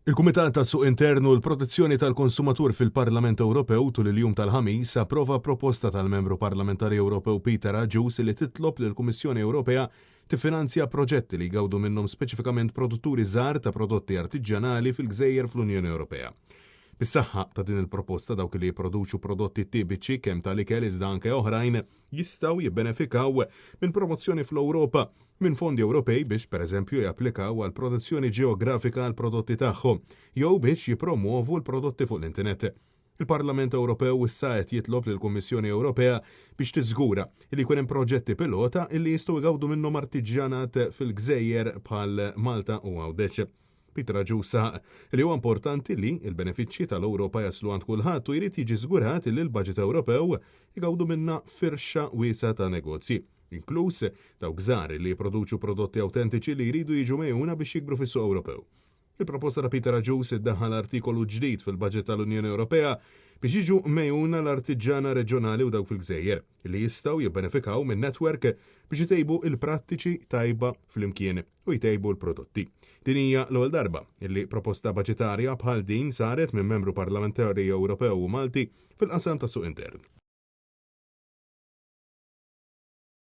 Il-Kumitat tas-Suq Intern u l-Protezzjoni tal-Konsumatur fil-Parlament Ewropew tul il-jum tal-Ħamis approva proposta tal-Membru Parlamentari Ewropew Peter Agius li titlob lill-Kummissjoni Ewropea tiffinanzja proġetti li jgawdu minnhom speċifikament produtturi żgħar ta' prodotti artiġjanali fil-gżejjer fl-Unjoni Ewropea. Bis-saħħa ta' din il-proposta dawk li jipproduċu prodotti tipiċi kemm tal-ikel iżda anke oħrajn jistgħu jibbenefikaw minn promozzjoni fl-Ewropa minn fondi Ewropej biex, pereżempju, japplikaw għal protezzjoni ġeografika għall-prodotti tagħhom jew biex jippromwovu l-prodotti fuq l-internet. Il-Parlament Ewropew issa qed jitlob lill-Kummissjoni Ewropea biex tiżgura li jkun hemm proġetti pilota li jistgħu jgawdu minnhom artiġjanat fil-gżejjer bħal Malta u Għawdex. Peter Agius saħaq li huwa importanti li l-benefiċċji tal-Ewropa jaslu għand kulħadd u jrid jiġi żgurat li l-baġit Ewropew igawdu minnha firxa wiesgħa ta' negozji, inkluż dawk żgħar li jipproduċu prodotti awtentiċi li jridu jiġu megħjuna biex jikbru fis-suq Ewropew. Il-proposta ta' Peter Agius iddaħħal artikolu ġdid fil-baġit tal-Unjoni Ewropea biex jiġu megħjuna l-artiġġana reġjonali u dawk fil-gżejjer li jistgħu jibbenefikaw minn netwerk biex itejbu l-prattiċi tajba flimkien u jtejbu l-prodotti. Din hija l-ewwel darba li proposta baġitarja bħal din saret minn membru parlamentari Ewropew u Malti fil-qasam tas-suq intern.